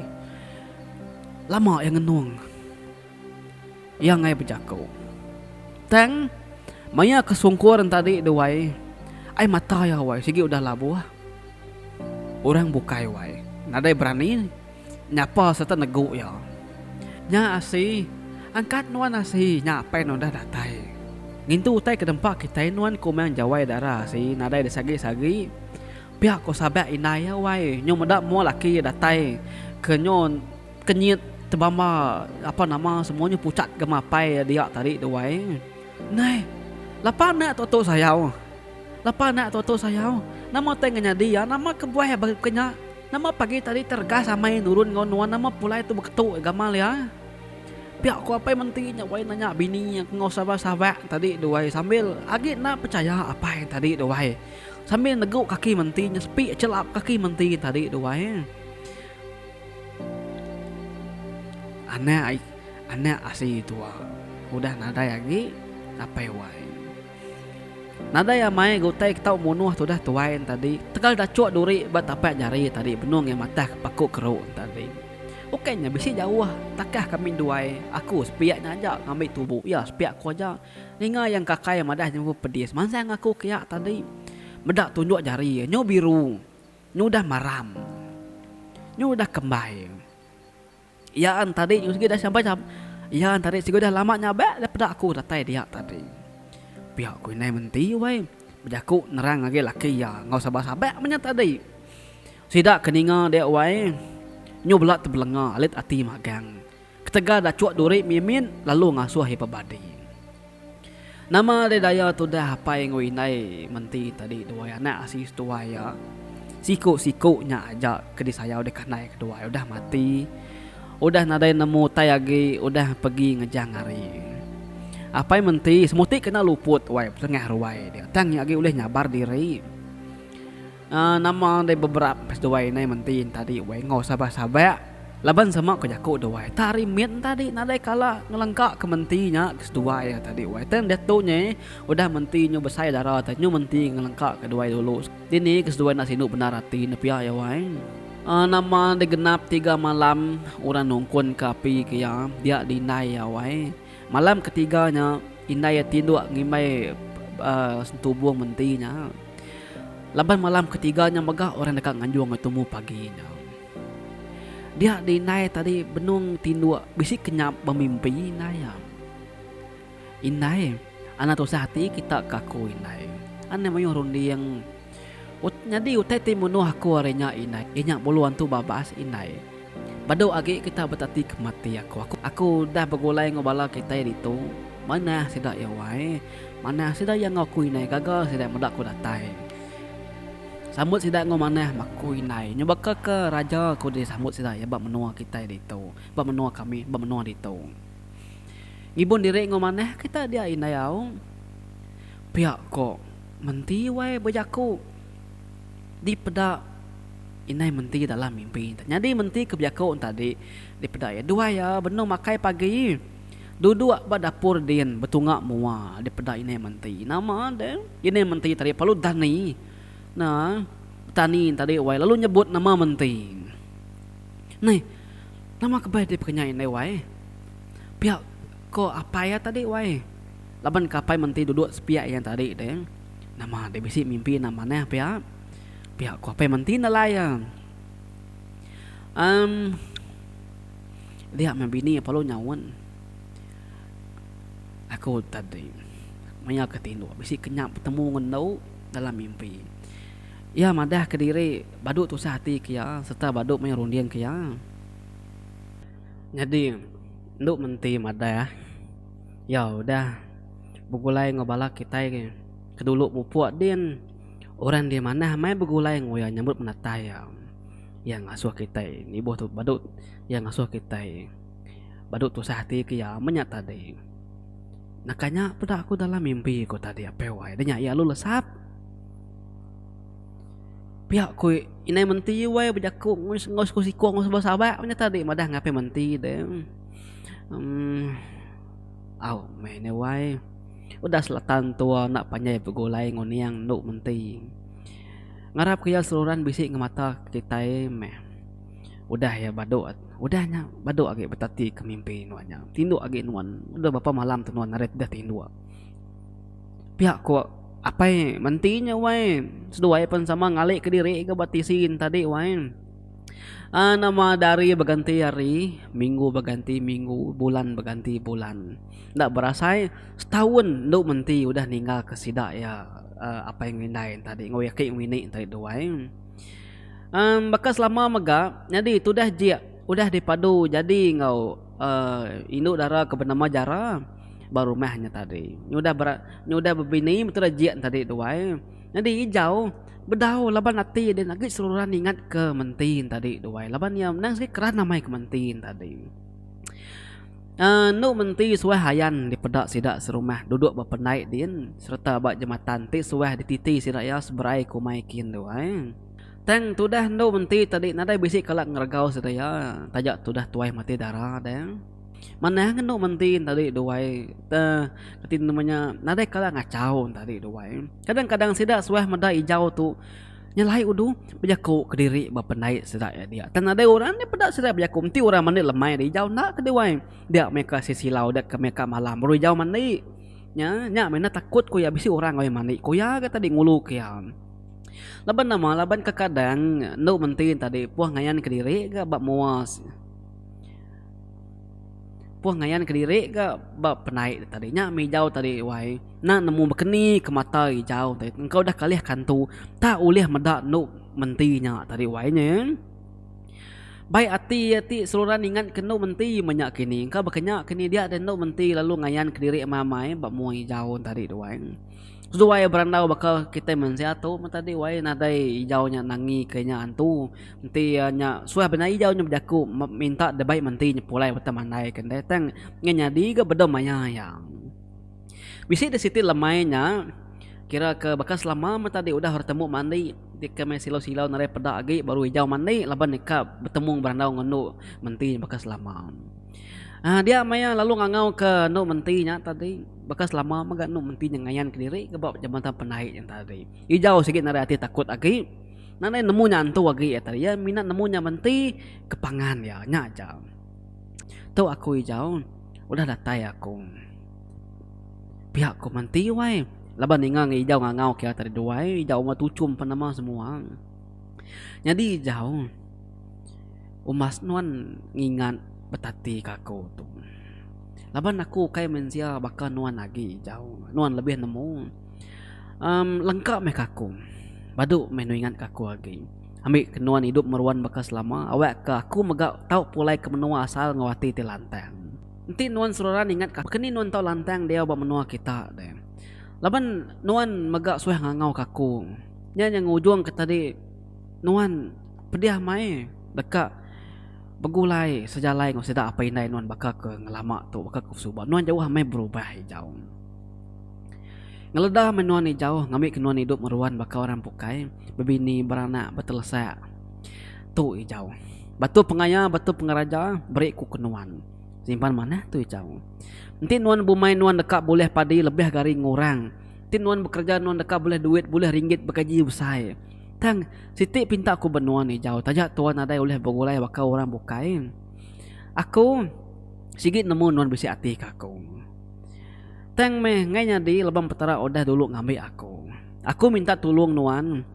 Lama iya ngenung. Iya enggai bejaku. Tang maya ke sungkur tadi tu wai. Ai mata iya wai sigi udah labuh. Orang bukai wai nadai berani nyapa sereta negu iya. Nya asi, angkat nuan asi nya apai nuan udah datai. Ngintu utai ke dempa kitai nuan ku Mang Jawai dara asi nadai disagi-sagi. Pia ko sabak indai iya wai nyu meda mua laki iya datai ke nyu kenyit tebamba apa nama semua nyu puchat ga mapai iya dia tadi tu wai. Nai lapa anak tu tu sayau. Lapa anak tu tu sayau. Nama utai ngenyadi iya nama kebuah iya baka nya. Nama pagi tadi teregas amai nurun enggau nuan nama pulai tu beketu gamal iya. Pia ku apai menti nya wai nanya bini iya enggau sabak-sabak tadi tu wai sambil agi enda pechaya apai tadi tu wai. Sambil negu kaki menti nya sepi chelap kaki menti tadi tu wai. Anak anak asi tua udah nadai agi apai wai. Nadai amai ga utai ke tau munuh tudah tuai ne tadi tegal dachuk duri ba tapak jari tadi benung iya matah ke paku keru ne tadi. Ukai nya bisi jauh takah kami duai aku sepiak nya aja ngambi tubu iya sepiak aku aja. Ninga iya engkakai madah nyebut pedis mansang aku ke iya tadi. Meda tunjuk jari iya nyu biru nyu udah maram nyu udah kembai. Iya an tadi nyu sigi dah sampai iya an tadi sigi udah lama nyabak dah peda aku datai dia tadi. Pia ku indai menti wai bejaku nerang agi laki iya enggau sabak-sabak meh nya tadi. Sida ke ninga dia wai nyu bela tebelenga alit ati magang ketegal dachuk duri mimit lalu ngasuh iya bebadi. Nama deh daya tudah apai enggau indai menti tadi duai anak asi seduai iya. Siku-siku nya aja ke disayau deh kandai keduai udah mati, udah nadai nemu utai agi udah pegi ngejang hari. Apai menti semuti kena luput wai betengah ruai dia tang iya agi ulih nyabar diri. Aaa nama deh beberap seduai indai menti tadi wai enggau sabak-sabak laban sema ko jaku duai tak ari mit tadi nadai kala ngelengka ke menti nya ke seduai iya tadi wai tang diatu nyi udah menti nyu besai dara te nyu menti ngelengka ke duai dulu dini ke seduai enda sinu bendar ati ne pia iya wai. Aaa nama deh genap tiga malam orang nungkun ke api ke iya dia di indai iya wai malam ketiga nya indai iya tinduk ngimbai aaa sentubung menti nya. Laban malam ketiga nya mega orang deka nganjung iya tumu pagi nya. Dia di indai tadi benung tinduk bisi kenyap bemimpi indai iya. Indai, anak tusah ati kita ke aku indai. Anang mayuh runding. Nyadi utai ti munuh aku ari nya indai, iya nya bulu antu babas indai. Badu agi kita betati ke mati aku. Aku udah begulai enggau bala kitai ditu. Manah sida iya wai. Manah sida iya enggau aku indai gaga sida meda aku datai. Sambut sida enggau manah ba aku indai. Nyu baka ke raja ku disambut sida iya ba menua kitai ditu, ba menua kami, ba menua ditu. Ngibun diri enggau manah kita dia indai au. Pia ko Menti wai bejaku dipeda indai Menti dalam mimpi. Nyadi Menti ke bejaku tadi dipeda iya duai iya benung makai pagi. Duduk ba dapur din betunga mua dipeda indai menti. Nama deh indai menti tadi perlu dani. Nah betani tadi wai lalu nyebut nama menti. Neh nama ke bai dipekenya indai wai. Pia ko apai iya tadi wai. Laban ke apai menti duduk sepiak iya tadi deh. Nama deh bisi mimpi enda manah pia. Pia ko apai menti nelai iya. Emm. Dia meh bini perlu nyaun. Aku tadi maya ke tinduk bisi kenyap betemu ngan endu dalam mimpi. Iya madah kediri badu tusah ati ke iya sereta badu maya runding ke iya. Nyadi endu menti madah iya udah begulai enggau bala kitai ke dulu mupuk din. Orang dia manah mai begulai enggau iya nyambut penatai iya. Iya ngasuh kitai nibuh tu badu iya ngasuh kitai badu tusah ati ke iya menya tadi. Naka nya peda aku dalam mimpi ku tadi apai wai da nya iya lalu lesap. Pia ku indai menti wai bejaku enggau siku siku enggau sabak sabak menya tadi madah ngapai menti de. Emm au meh ne wai udah selatan tua enda panjai begulai enggau niang endu menti. Ngarap ke iya seruran bisi ngemata kitai meh. Udah iya badu udah nya badu agi betati ke mimpi nuan nya. Tinduk agi nuan udah berapa malam tu nuan nadai deh tinduk. Pia ko. Apai menti nya wai. Seduai pen sama ngali kediri ga ba tisi ne tadi wai. Aaa nama da hari beganti hari, minggu beganti minggu, bulan beganti bulan. Enda berasai setaun endu menti udah ninggal ke sida iya aaa apai enggau indai ne tadi enggau aki enggau ini ne tadi duai. Aaa baka selama mega nyadi tudah jik udah dipadu jadi enggau aaa indu dara ke benama Jara ba rumah nya tadi. Nyudah bera nyudah bebini betul jik ne tadi duai. Nyadi ijau bedau laban ati din agi seruran ingat ke menti ne tadi duai laban iya menang sigi keran amai ke menti ne tadi. Aaa enu menti suah ayan dipeda sida serumah duduk ba pendai din sereta ba jematan ti suah dititi sida iya seberai ke umai kin duai. Tang tudah endu menti tadi nadai bisi kala ngeregau sida iya taja tudah tuai mati dara deh. Manah ngenu menti tadi duai te reti nama nya nadai kala ngachau tadi duai. Kadang-kadang sida suah meda ijau tu nyelai udu bejaku kediri ba pendai sida iya dia. Tang nadai orang nya peda sida bejaku enti orang mandi lemai da ijau enda ke duai. Dia meh ka sisilau dia ke meh ka malam baru ijau mandi. Nya nya meh enda takut ku iya bisi orang ngagai mandi ku iya ga tadi ngulu ke iya. Laban nama laban kekadang endu menti tadi puh ngayan kediri ga ba mua. Puh ngayan kediri ga ba penai tadi nya mih ijau tadi wai enda nemu bekeni ke mata ijau tadi engka udah kalih kantu tak ulih meda enu menti nya tadi wai nya. Bai ati iya ti seruran ingat ke enu menti meh nya kini engka baka nya kini dia deh enu menti lalu ngayan kediri amai amai ba mua ijau tadi tu wai. Seduai berandau baka kitai mensia tu meh tadi wai nadai ijau nya nangi ke nya antu. Enti iya nya suah bendar ijau nya bejaku minta debai menti nya pulai beta mandai ke enda tang ngan nyadi ga bedau maya iya. Bisi da siti lemai nya kira ke baka selama meh tadi udah orang temu mandi deka meh silau-silau narai peda agi baru ijau mandi laban deka betemu berandau enggau anu menti nya baka selama. Aaa dia maya lalu ngangau ke anu menti nya tadi baka selama mega anu menti nya ngayan kediri ke ba jabatan pendai nya tadi. Ijau sigi narai ati takut agi. Nadai nemu nya antu agi iya tadi. Iya mina nemu nya menti ke pangan iya. Nya aja. Tu aku ijau udah datai aku. Pia ku menti wai. Laban ninga ngan ijau ngangau ke iya tadi duai. Ijau enggau tuchum pan nama semua. Nyadi ijau umbas nuan ngingat betati ka aku tu. Laban aku ukai mensia baka nuan agi ijau. Nuan lebih nemu. Em lengka meh ka aku. Badu meh nu ingat ka aku agi. Ambi ke nuan idup meruan baka selama awak ka aku mega tau pulai ke menua asal enggau ati ti lantang. Enti nuan seruran ingat ka aku keni nuan tau lantang diau ba menua kita deh. Laban nuan mega suah ngangau ka aku. Nya nya ngujung ke tadi nuan pedih amai deka begulai sejalai enggau sida apai indai nuan baka ke ngelama tu baka ke suba. Nuan jauh amai berubah ijau. Ngeleda meh nuan ijau ngambika nuan idup meruan baka orang bukai, bebini, beranak, betelesak. Tu ijau. Batu pengaya, batu pengeraja beri ku ke nuan. Simpan manah tu ijau. Enti nuan bumai nuan deka bulih padi lebih gari ngurang. Enti nuan bekereja nuan deka bulih duit, bulih ringgit begaji besai. Tang siti pinta ku ba nuan ijau taja tuan nadai ulih begulai baka orang bukai. Aku sigi nemu nuan bisi ati ka aku. Tang meh enggai nyadi laban Petara udah dulu ngambi aku. Aku minta tulung nuan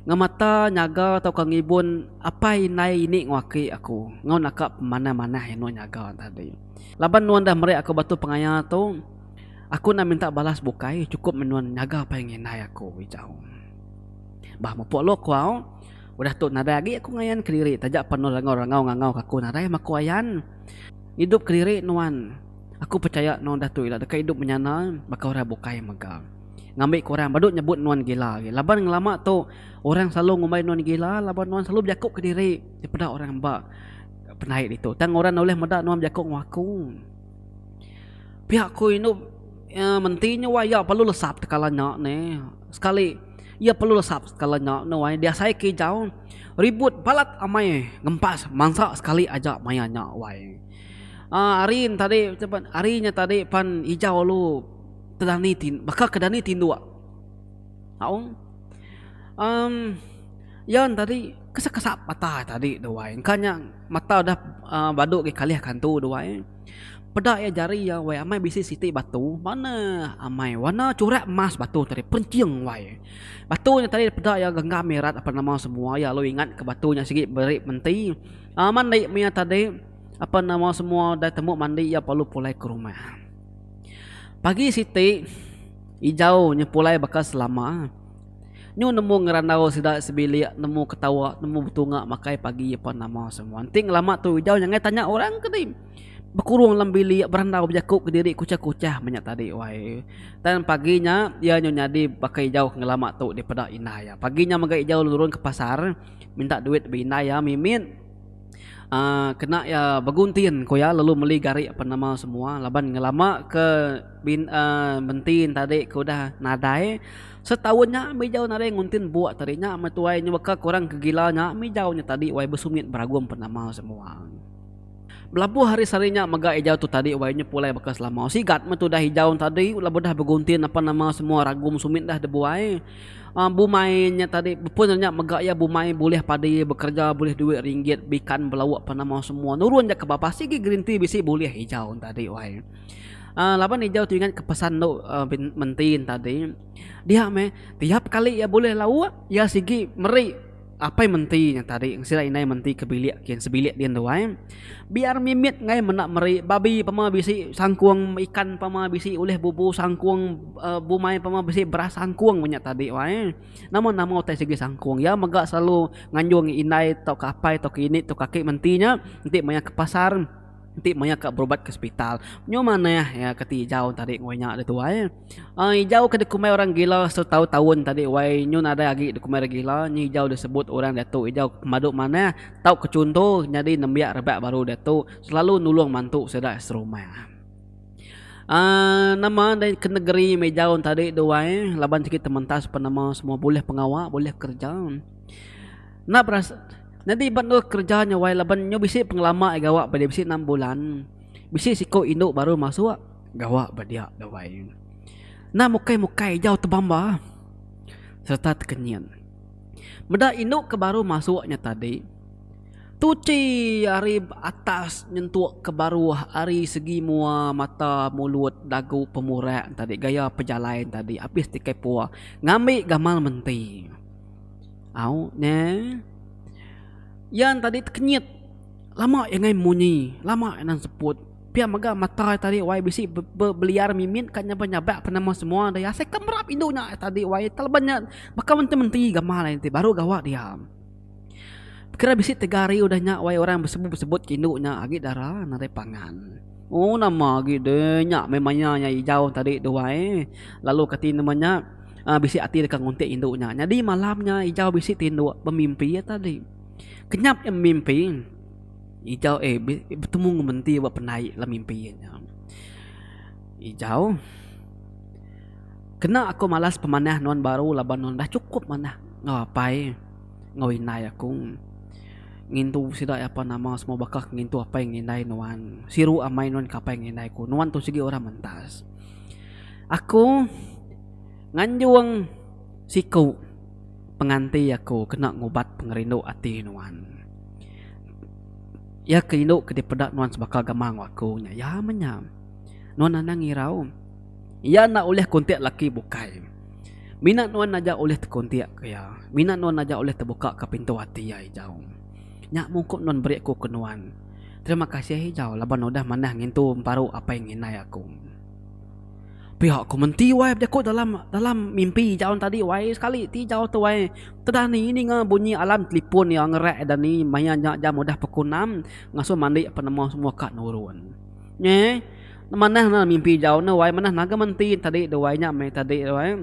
ngemata, nyaga tauka ngibun apai indai ini enggau aki aku enggau naka pemanah-manah iya nuan nyaga tadi. Laban nuan dah meri aku batu pengaya tu, aku enda minta balas bukai chukup meh nuan nyaga apai enggau indai aku ijau. Bah mupuk lu ku au, udah tu nadai agi aku ngayan kediri taja pan nuan rangau-rangau ngangau ka aku nadai meh aku ayan. Idup kediri nuan. Aku pechaya nuan udah tu ila deka idup menyana baka orang bukai mega. Ngambika orang badu nyebut nuan gila agi. Laban ngelama tu orang selalu ngumbai nuan gila laban nuan selalu bejaku kediri dipeda orang ba penaik ditu. Tang orang enda ulih meda nuan bejaku enggau aku. Pia ku indu menti nya wai iya perlu lesap tekala nya neh. Sekali iya perlu lesap tekala nya ne wai diasai ke ijau ribut balat amai ngempas mansa sekali aja maya nya wai. Aaa ari ne tadi ari nya tadi pan ijau lalu tedani ti baka ke dani tinduk. Aung emm iya ne tadi. Kesap-kesap mata tadi tu wai. Engka nya mata udah uhh badu agi kalih ke antu tu wai. Peda iya jari iya wai amai bisi siti batu manah amai warna churak emas batu tadi perenching wai. Batu nya tadi peda iya genggam irat apan nama semua iya lalu ingat ke batu nya sigi beri menti. Uhh mandi mih iya tadi apan nama semua udah tembu mandi iya perlu pulai ke rumah. Pagi siti ijau nya pulai baka selama. Nyu nemu ngerandau sida sebilik, nemu ketawa, nemu betunga makai pagi apan nama semua. Enti ngelama tu ijau nyangai tanya orang ke di bekurung dalam bilik berandau bejaku kediri kuchah-kuchah meh nya tadi wai. Tang pagi nya iya nyu nyadi baka ijau ke ngelama tu dipeda indai iya. Pagi nya mega ijau nurun ke pasar minta duit ba indai iya mimit. Aaa kena iya beguntin ku iya lalu meli gari apan nama semua laban ngelama ke bin aaa menti tadi ke udah nadai setaun nya mih ijau nadai nguntin buk tadi nya meh tuai nya baka ke orang ke gila nya mih ijau nya tadi wai besumit beragum apan nama semua. Belabuh hari sehari nya mega ijau tu tadi wai nya pulai baka selama sigat meh tudah ijau tadi laban udah beguntin apan nama semua ragum sumit dah dibuai. Bumai nya tadi bepun nya mega iya bumai bulih padi bekerja bulih duit ringgit bikan belauk penemu semua nurun ja ke babas sigi gerinti bisi bulih ijau tadi wai. Aaa laban ijau tu ingat ke pesan endo menti tadi dia meh tiap kali iya bulih lauk iya sigi meri Apai menti nya tadi sida indai menti ke bilik kin sebilik din tu ai. Biar mimit enggai menda meri babi pema bisi sangkung ikan pema bisi ulih bubu sangkung uhh bumai pema bisi beras sangkung meh nya tadi ai. Nama nama utai sigi sangkung iya mega selalu nganjung indai tauka apai tauka ini tauka aki menti nya enti maya ke pasar. Enti maya ka berubat ke sepital. Nyu manah iya keti ijau tadi ngui nya ditu ai. Aaa ijau ke dikumbai orang gila setaun taun tadi wai nyu nadai agi dikumbai orang gila nyu ijau disebut orang diatu ijau ke pemadu manah tauka chunto nyadi nembiak rebak baru diatu selalu nulung mantu sida serumah. Aaa nama deh ke negeri meh ijau tadi tu wai laban sigi tementas penemu semua bulih pengawa bulih kereja. Enda berasa nyadi ba endur kereja nya wai laban nyu bisi pengelama iya gawa ba dia bisi enam bulan. Bisi siku indu baru masuk gawa ba dia da wai. Enda mukai mukai ijau tebamba sereta tekenyit. Meda indu ke baru masuk nya tadi tuchi ari atas nyentuk ke baruh ari segi mua mata mulut dagu pemurak tadi gaya pejalai tadi abis tikai pua ngambi gamal menti. Au neh. Iya tadi tekenyit lama iya ngai munyi lama iya nan seput. Pia mega mata iya tadi wai bisi beliar mimit ka nyabak nyabak penemu semua deh asai ka merap indu nya tadi wai telaban nya baka menti menti gamal iya ti baru gawa dia. Kira bisi tiga hari udah nya wai orang besebut besebut ke indu nya agi dara nadai pangan. Oh nama agi deh nya meh maya nya ijau tadi tu wai lalu kati nama nya. Bisi ati deka nguntik indu nya. Nyadi malam nya Ijau bisi tinduk bemimpi iya tadi. Kenyap iya bemimpi, Ijau eh betemu enggau menti ba pendai dalam mimpi iya nya. Ijau, kena aku malas pemanah nuan baru laban nuan dah chukup manah enggau apai enggau indai aku. Ngintu sida iya apan nama semua baka ke ngintu apai enggau indai nuan. Siru amai nuan ke apai enggau indai ku. Nuan tu sigi orang mentas. Aku nganjung siku penganti aku kena ngubat pengerindu ati nuan. Iya ke indu ke dipeda nuan sebaka gamal enggau aku nya iya meh nya. Nuan anang irau. Iya enda ulih kuntik laki bukai. Mina nuan aja ulih tekuntik ke iya. Mina nuan aja ulih tebuka ka pintu ati iya ijau. Nya mungkup nuan beri aku ke nuan. Terima kasih ijau laban udah manah ngintu emparu apai ngindai aku. Pia ku menti wai bejaku dalam dalam mimpi jaun tadi wai sekali ti jau tu wai tedani ninga bunyi alam telipon iya ngerak dani maya nya jam udah pukul enam ngasuh mandi penemu semua ka nurun. Nyeh manah ne mimpi jau ne wai manah naga menti tadi tu wai nya meh tadi tu wai.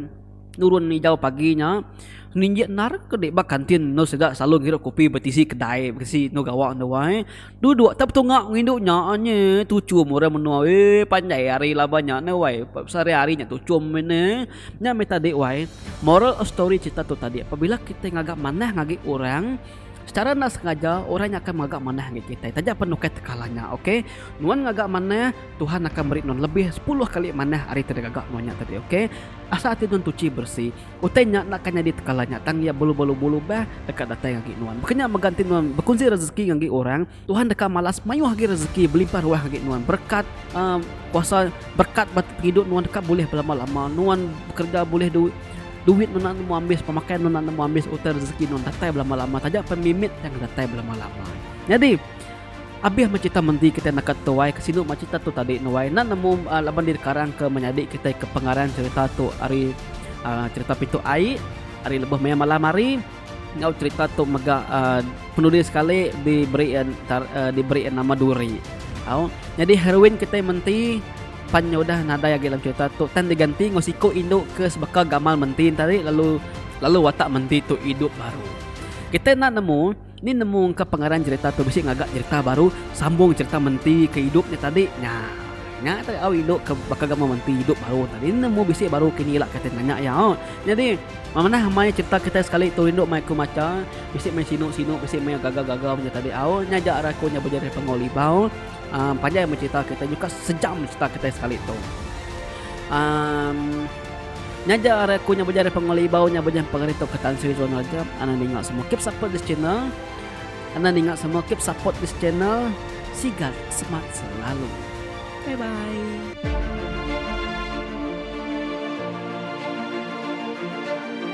Nurun ijau pagi nya ninjik endar ke dek ba kantin endur sida selalu ngirup kopi ba tisi kedai ba tisi endur gawa endur ai. Duduk tau betunga ngindu nya nye tuchum orang menua eee panjai hari laban nya neh wai sehari hari nya tuchum meh ne. Nya meh tadi wai moral of story cerita tu tadi pabila kitai ngaga manah ngagi orang. Secara enda sengaja orang nya akan ngaga manah ngagai kitai taja pen ukai tekala nya ok. Nuan ngaga manah Tuhan akan meri nuan lebih sepuluh kali manah ari ti digaga nuan nya tadi ok. Asal ati nuan tuchi beresi utai nya enda akan nyadi tekala nya tang iya belu-belu bah deka datai agi nuan. Baka nya mega enti nuan bekunsi rezeki ngagai orang Tuhan deka malas mayuh agi rezeki belimpah ruah agi nuan berekat uhh kuasa berekat ba pengidup nuan deka bulih belama-lama nuan bekereja bulih duit duit nuan enda nemu ambis pemakai nuan enda nemu ambis utai rezeki nuan datai belama-lama taja pen mimit tang datai belama-lama. Nyadi abih meh cerita menti kitai naka tuai ke sinu meh cerita tu tadi nuai enda nemu uhh laban dikarang ke menyadi kitai ke pengarang cerita tu ari uhh cerita pintu ai ari lebuh maya malam hari. Enggau cherita tu mega penudi sekali diberi iya diberi iya nama Duri. Au nyadi heroin kitai menti pan nya udah nadai agi dalam cherita tu tang diganti enggau siku indu ke sebaka gamal menti enti tadi lalu lalu watak menti tu idup baru. Kitai enda nemu ni nemu engka pengaran cherita tu bisi ngaga cherita baru sambung cherita menti ke idup nya tadi nya. Nya tadi au indu ke baka gamal menti idup baru tadi nemu bisi baru kini ila kitai nanya iya. Nyadi Manah amai cerita kitai sekali tu rindu mai aku macha bisi meh sinu sinu bisi meh gaga gaga menya tadi au nya aja ari aku nya bejadi panggau libau uhh panjai meh cerita kitai nyuka sejam cerita kitai sekali tu uhh nya aja ari aku nya bejadi panggau libau nya bejadi pengari tu ke Tan Sri Tuan Raja anang ninga semua keep support this channel anang ninga semua keep support this channel sigat smart selalu bye bye.